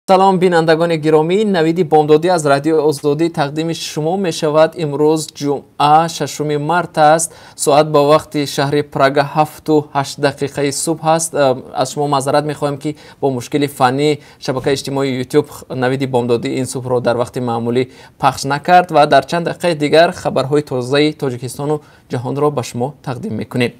Салом, бинандагони гиромӣ. Навиди бомдодӣ аз Радиои Озодӣ тақдими шумо мешавад. Имрӯз ҷумъа, 6 март аст. Соат ба вақти шаҳри Прага 7:08 субҳ аст. Аз шумо маъзарат мехоҳем, ки бо мушкили фаннӣ шабакаи иҷтимоии Ютуб навиди бомдодӣ ин субҳро дар вақти маъмулӣ пахш накард ва дар чанд дақиқаи дигар хабарҳои тозаи Тоҷикистону ҷаҳонро ба шумо тақдим мекунем.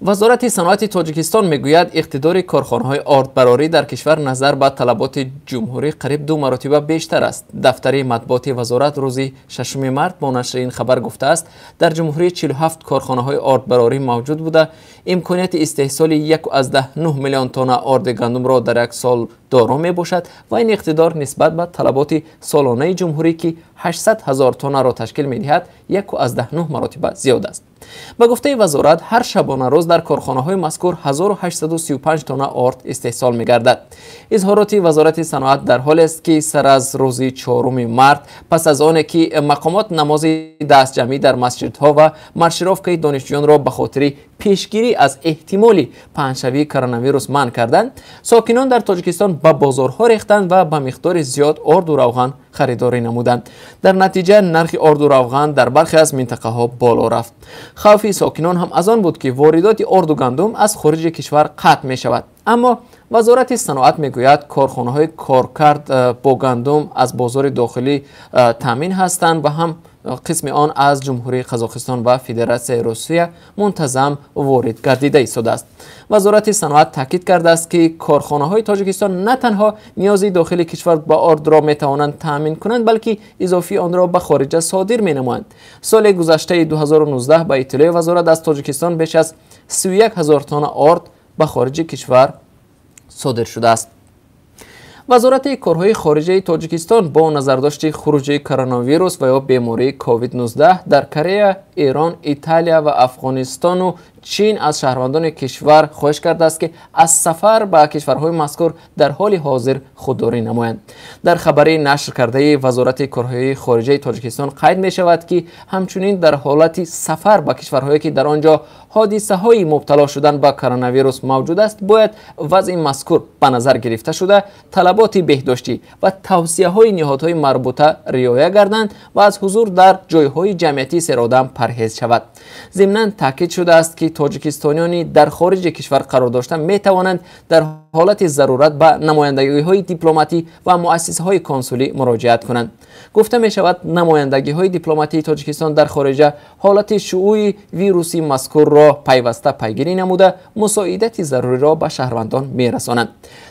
Вазорати саноати Тоҷикистон мегӯяд, иқтидори корхонаҳои ордбарорӣ дар кишвар назар ба талаботи ҷумҳурӣ қариб 2 маротиба бештар аст. Дафтари матбуоти вазорат рӯзи 6 март бо нашри ин хабар гуфтааст, дар ҷумҳурӣ 47 корхонаҳои ордбарорӣ мавҷуд буда, имконияти истеҳсоли 1,9 миллион тонна орди гандумро дар як сол доро мебошад ва ин иқтидор нисбат ба талаботи солонаи ҷумҳурӣ, ки 800 ҳазор тоннаро ташкил медиҳад, 1,9 маротиба зиёд аст. Ба гуфтаи вазорат, ҳар шабонарӯз дар корхонаҳои мазкур 1835 тонна орд истеҳсол мегардад. Изҳороти вазорати саноат дар ҳолест, ки сар аз рӯзи 4 март, пас аз оне ки мақомот намози дастҷамъӣ дар масҷидҳо ва маршировкаи донишҷӯёнро ба хотири пешгирӣ аз эҳтимоли паҳншавии коронавирус манъ карданд, сокинон дар Тоҷикистон ба бозорҳо рехтанд ва ба миқдори зиёд орду равған харидорӣ намуданд. Дар натиҷа нархи орду равған дар бархе аз минтақаҳо боло рафт. Хавфи сокинон ҳам аз он буд, ки воридоти орду гандум аз хориҷи кишвар қатъ мешавад. Аммо вазорати саноат мегӯяд, корхонаҳои коркард бо гандум аз бозори дохилӣ таъмин ҳастанд ва ҳам қисми он аз Ҷумҳурии Қазоқистон ва Федератсияи Русия мунтазам ворид гардида истодааст. Вазорати саноат таъкид кардааст, ки корхонаҳои Тоҷикистон на танҳо ниёзи дохили кишвар ба ордро метавонанд таъмин кунанд, балки изофии онро ба хориҷа содир менамоянд. Соли гузаштаи 2019 ба иттилои вазорат аз Тоҷикистон беш аз 31 ҳазор тонна орд ба хориҷи кишвар содир шудааст. Вазорати корҳои хориҷаи Тоҷикистон бо назардошти хуруҷи коронавирус ва ё бемории COVID-19 дар Корея, Эрон, Италия ва Афғонистону Чин аз шаҳрвандони кишвар хоҳиш кардааст, ки аз сафар ба кишварҳои мазкур дар ҳоли ҳозир худдорӣ намоянд. Дар хабари нашр кардаи Вазорати корҳои хориҷаи Тоҷикистон қайд мешавад, ки ҳамчунин дар ҳолати сафар ба кишварҳое, ки дар он ҷо ҳодисаҳои мубтало шудан ба коронавирус мавҷуд аст, бояд вазъи мазкур ба назар гирифта шуда, талаботи беҳдоштӣ ва тавсияҳои ниҳодҳои марбута риоя гарданд ва аз ҳузур дар ҷойҳои ҷамъиятии серодам парҳез шавад. Зимнан таъкид шудааст, ки тоҷикистониёни дар хориҷи кишвар қарор дошта метавонанд дар ҳолати зарурат ба намояндагиҳои дипломатӣ ва муассисаҳои консулӣ муроҷиат кунанд. Гуфта мешавад, намояндагиҳои дипломатии Тоҷикистон дар хориҷа ҳолати шуъуи вируси мазкурро пайваста пайгирӣ намуда, мусоидати заруриро ба шаҳрвандон мерасонанд.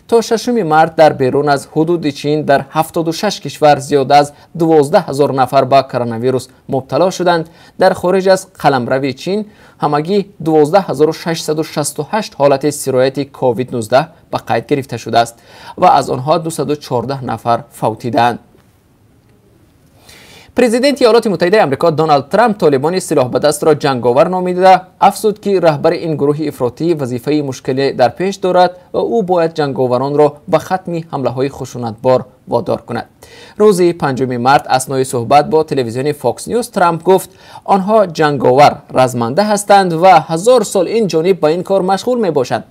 То 6 март дар берун аз ҳудуди Чин дар 76 кишвар зиёда аз 12 ҳазор нафар ба коронавирус мубтало шуданд. Дар хориҷ аз қаламрави Чин ҳамагӣ 12668 ҳолати сирояти COVID-19 ба қайд гирифта шудааст ва аз онҳо 214 нафар фавтидаанд. Президенти Иёлоти Муттаҳидаи Амрико Доналд Трамп толибони силоҳбадастро ҷанговар номида, афзуд, ки раҳбари ин гурӯҳи ифротӣ вазифаи мушкиле дар пеш дорад ва ӯ бояд ҷанговаронро ба хатми ҳамлаҳои хушунатбор водор кунад. Рӯзи 5 март аснои суҳбат бо телевизиони Fox News Трамп гуфт, онҳо ҷанговар, разманда ҳастанд ва 1000 сол ин ҷониб ба ин кор машғул мебошанд.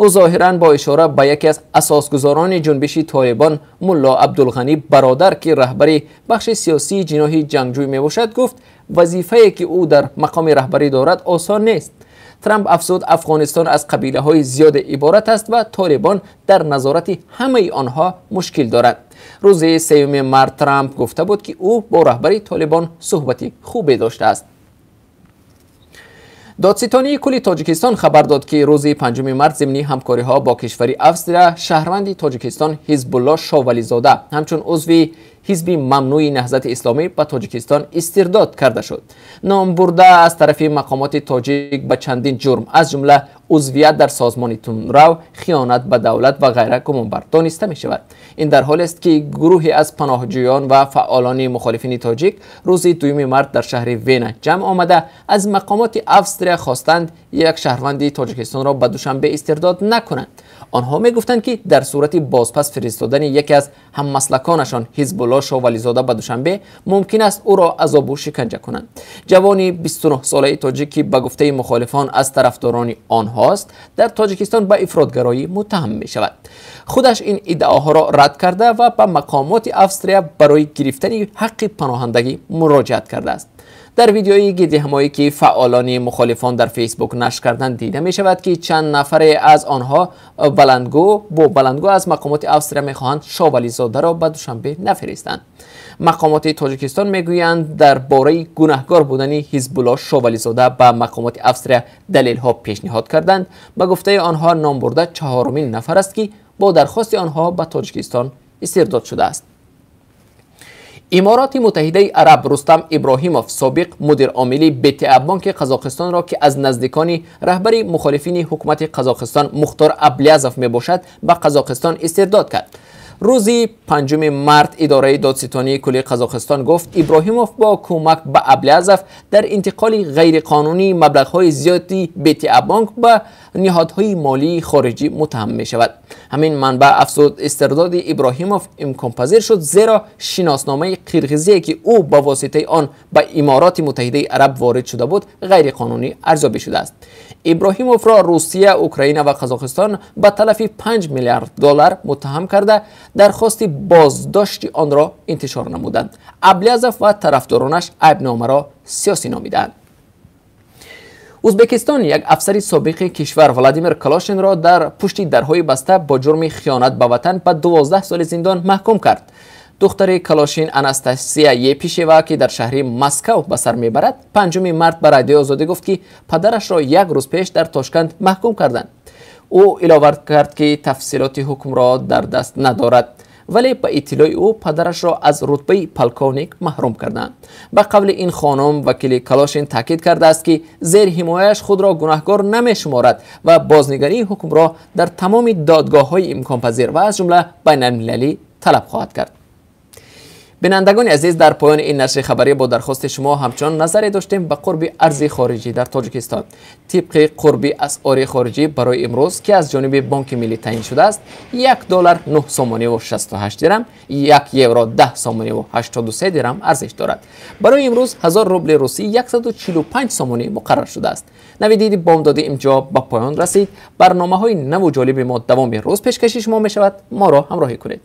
Ӯ зоҳиран бо ишора ба яке аз асосгузорони ҷунбиши толибон Мулло Абдулғанӣ Бародар, ки раҳбари бахши сиёсии ҷиноҳи ҷангҷӯй мебошад, гуфт, вазифае ки ӯ дар мақоми раҳбарӣ дорад осон нест. Трамп афзуд, Афғонистон аз қабилаҳои зиёде иборат аст ва толибон дар назорати ҳамаи онҳо мушкил дорад. Рӯзи 3 март Трамп гуфта буд, ки ӯ бо раҳбари толибон суҳбати хубе доштааст. Додситонии кулли Тоҷикистон хабар дод, ки рӯзи 5 март зимни ҳамкориҳо бо кишвари Австрия шаҳрванди Тоҷикистон Ҳизбулло Шовализода ҳамчун узви ҳизби мамнӯи Наҳзати Исломӣ ба Тоҷикистон истирдод карда шуд. Номбурда аз тарафи мақомоти тоҷик ба чандин ҷурм, аз ҷумла узвият дар созмони тундрав, хиёнат ба давлат ва ғайра гумонбар дониста мешавад. Ин дар ҳолест, ки гурӯҳе аз паноҳҷӯён ва фаъолони мухолифини тоҷик рӯзи 2 март дар шаҳри Вена ҷамъ омада, аз мақомоти Австрия хостанд як шаҳрванди Тоҷикистонро ба Душанбе истирдод накунанд. Онҳо мегуфтанд, ки дар сурати бозпас фиристодани яке аз ҳаммаслаконашон Ҳизбулло Шовализода ба Душанбе мумкин аст ӯро азобу шиканҷа кунанд. Ҷавони 29-солаи тоҷик, ки ба гуфтаи мухолифон аз тарафдорони онҳост, дар Тоҷикистон ба ифротгароӣ муттаҳам мешавад. Худаш ин иддаоҳоро рад карда ва ба мақомоти Австрия барои гирифтани ҳаққи паноҳандагӣ муроҷиат кардааст. Дар видеои гирдиҳамоӣ, ки фаъолони мухолифон дар Фейсбук нашр карданд, дида мешавад, ки чанд нафаре аз онҳо бо баландгӯ аз мақомоти Австрия мехоҳанд Шовализодаро ба Душанбе нафиристанд. Мақомоти Тоҷикистон мегӯянд, дар бораи гунаҳгор будани Ҳизбулло Шовализода ба мақомоти Австрия далелҳо пешниҳод карданд. Ба гуфтаи онҳо, номбурда чаҳорумин нафар аст, ки бо дархости онҳо ба Тоҷикистон истирдод шудааст. Имороти Муттаҳидаи Араб Рустам Иброҳимов, собиқ мудиромили БТА бонки Қазоқистонро, ки аз наздикони раҳбари мухолифини ҳукумати Қазоқистон Мухтор Аблязов мебошад, ба Қазоқистон истирдод кард. Рӯзи 5 март идораи додситонии кулли Қазоқистон гуфт, Иброҳимов бо кӯмак ба Аблязов дар интиқоли ғайриқонунии маблағҳои зиёди БТА бонк ба ниҳодҳои молии хориҷӣ муттаҳам мешавад. Ҳамин манбаъ афзуд, истирдоди Иброҳимов имконпазир шуд, зеро шиносномаи қирғизие, ки ӯ ба воситаи он ба Имороти Муттаҳидаи Араб ворид шуда буд, ғайриқонунӣ арзёбӣ шудааст. Иброҳимовро Русия, Украина ва Қазоқистон ба талафи 5 миллиард доллар муттаҳам карда, дархости боздошти онро интишор намуданд. Аблязов ва тарафдоронаш айбномаро сиёсӣ номиданд. Узбекистон як афсари собиқи кишвар Владимир Калошинро дар пушти дарҳои баста бо ҷурми хиёнат ба ватан ба 12 соли зиндон маҳкум кард. Духтари Калошин Анастасия Епишева, ки дар шаҳри Москав ба сар мебарад, 5 март ба Радиои Озодӣ гуфт, ки падарашро як рӯз пеш дар Тошканд маҳкум карданд. Ӯ илова кард, ки тафсилоти ҳукмро дар даст надорад, вале ба иттилои ӯ падарашро аз рутбаи полковник маҳрум карданд. Ба қавли ин хонум, вакили Калошин таъкид кардааст, ки зерҳимояаш худро гунаҳгор намешуморад ва бознигарии ҳукмро дар тамоми додгоҳҳои имконпазир ва аз ҷумла байналмилалӣ талаб хоҳад кард. Бинандагони азиз, дар поёни ин нашри хабарӣ бо дархости шумо ҳамчунон назаре доштем ба қурби арзи хориҷӣ дар Тоҷикистон. Тибқи қурби асъори хориҷӣ барои имрӯз, ки аз ҷониби Бонки Миллӣ таъин шудааст, 1 доллар 9 сомониву 68 дирам, 1 евро 10 сомониву 83 дирам арзиш дорад. Барои имрӯз 1000 рубли русӣ 145 сомонӣ муқаррар шудааст. Навидиди бомдоди имҷо ба поён расид. Барномаҳои наву ҷолиби мо давоми рӯз пешкаши шумо мешавад. Моро ҳамроҳӣ кунед.